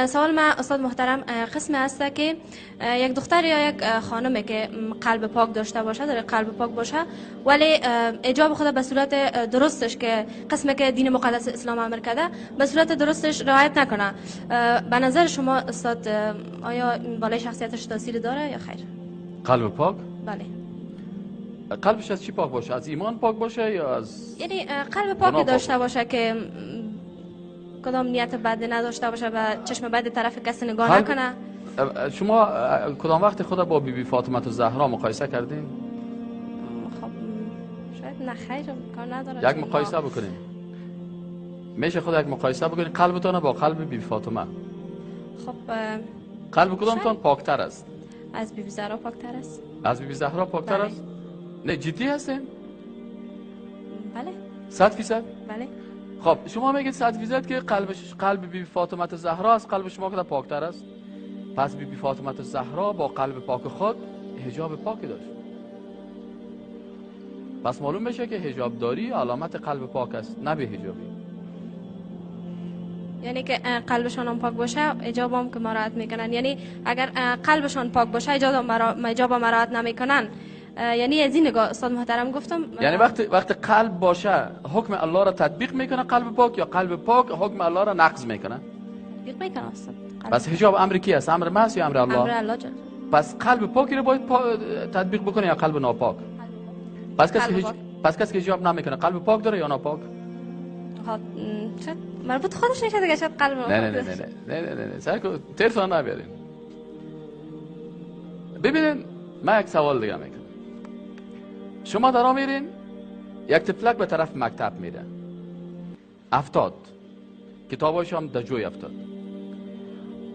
سوال من استاد محترم قسم است که یک دختر یا یک خانمه که قلب پاک داشته باشه، در قلب پاک باشه، ولی حجاب خود به صورت درستش که قسمه که دین مقدس اسلام امر کرده به صورت درستش رعایت نکنه، به نظر شما استاد آیا بالای شخصیتش تاثیر داره یا خیر؟ قلب پاک؟ بله. قلبش از چی پاک باشه؟ از ایمان پاک باشه یا از یعنی قلب پاک داشته باشه که کدام نیت بد نداشته باشه و چشم بد طرف کسی نگاه نکنه. شما کدام وقت خود با بیبی فاطمه زهرا مقایسه کردین؟ خب شاید نه، خیر کار نداره. یک مقایسه بکنیم. میشه خود یک مقایسه بکنین قلبتان با قلب بیبی فاطمه. خب قلب کدامتان پاکتر است؟ از بیبی زهرا پاکتر است. از بیبی زهرا پاکتر است؟ نه جدی هستین؟ بله. 100%؟ بله. خب شما میگید 100% که قلب بیبی فاطمه زهرا از قلب شما که پاکتر است. پس بیبی فاطمه زهرا با قلب پاک خود حجاب پاکی داشت. پس معلوم میشه که حجاب داری علامت قلب پاک است، نه بی حجابی. یعنی که قلبشان هم پاک باشه حجاب هم که مراعات میکنن، یعنی اگر قلبشان پاک باشه حجاب مراعات نمیکنن. یعنی از این نگاه استاد محترم گفتم، یعنی وقتی قلب باشه حکم الله را تطبیق میکنه قلب پاک، یا قلب پاک حکم الله را نقض میکنه؟ تطبیق میکنه استاد. پس حجاب امر کی است؟ امر ما یا امر الله؟ امر الله جل. پس قلب پاکی رو باید تطبیق بکنه یا قلب ناپاک؟ پس کسی که حجاب نمیکنه قلب پاک داره یا ناپاک؟ خب شاید مربوط خودش نشه دیگه، شاید قلب نه نه نه نه نه نه نه سعی کن تلفن نبیارین. ببینین من یک سوال دیگه میکنم. شما درا میرین یک طفلک به طرف مکتب میره، افتاد، کتاباش هم در جوی افتاد.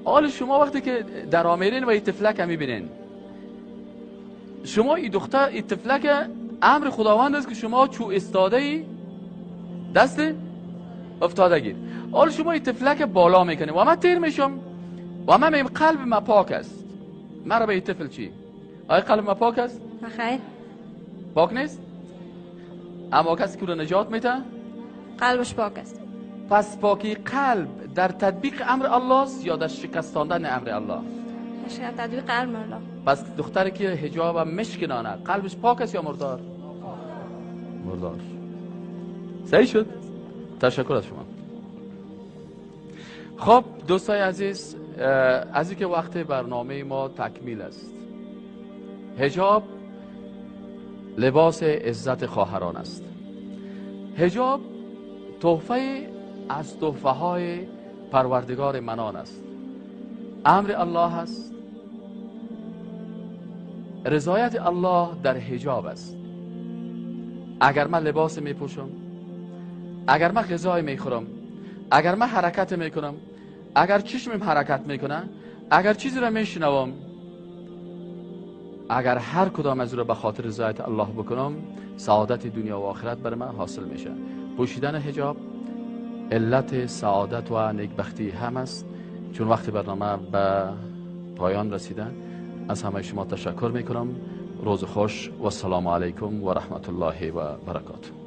حال شما وقتی که درا میرین و این طفلک هم میبینین، شما این دختر این طفلک امر خداوند است که شما چو استاده ای دست افتاده گیر. حال شما این طفلک بالا میکنه و من تیر میشم و من میگم قلب ما پاک است، مرا به این طفل چی؟ آیا قلب ما پاک است؟ خیر پاک نیست. اما کسی که رو نجات میده قلبش پاک است. پس پاکی قلب در تطبیق امر الله است یا در شکستاندن امر الله؟ در تطبیق امر الله. پس دختری که حجاب مشکنانه قلبش پاک است یا مردار؟ مردار. صحیح شد؟ تشکر از شما. خب دوستای عزیز، از اینکه وقت برنامه ما تکمیل است. حجاب لباس عزت خواهران است. حجاب تحفه از تحفه های پروردگار منان است. امر الله است. رضایت الله در حجاب است. اگر من لباس می پوشم، اگر من غذای می خورم، اگر من حرکت می کنم، اگر چشمم حرکت می کنه، اگر چیزی را می شنوم، اگر هر کدام از او را به خاطر رضایت الله بکنم، سعادت دنیا و آخرت بر من حاصل میشه. پوشیدن حجاب علت سعادت و نیکبختی هم است. چون وقت برنامه به پایان رسیده، از همه شما تشکر میکنم. روز خوش و السلام علیکم و رحمت الله و برکاته.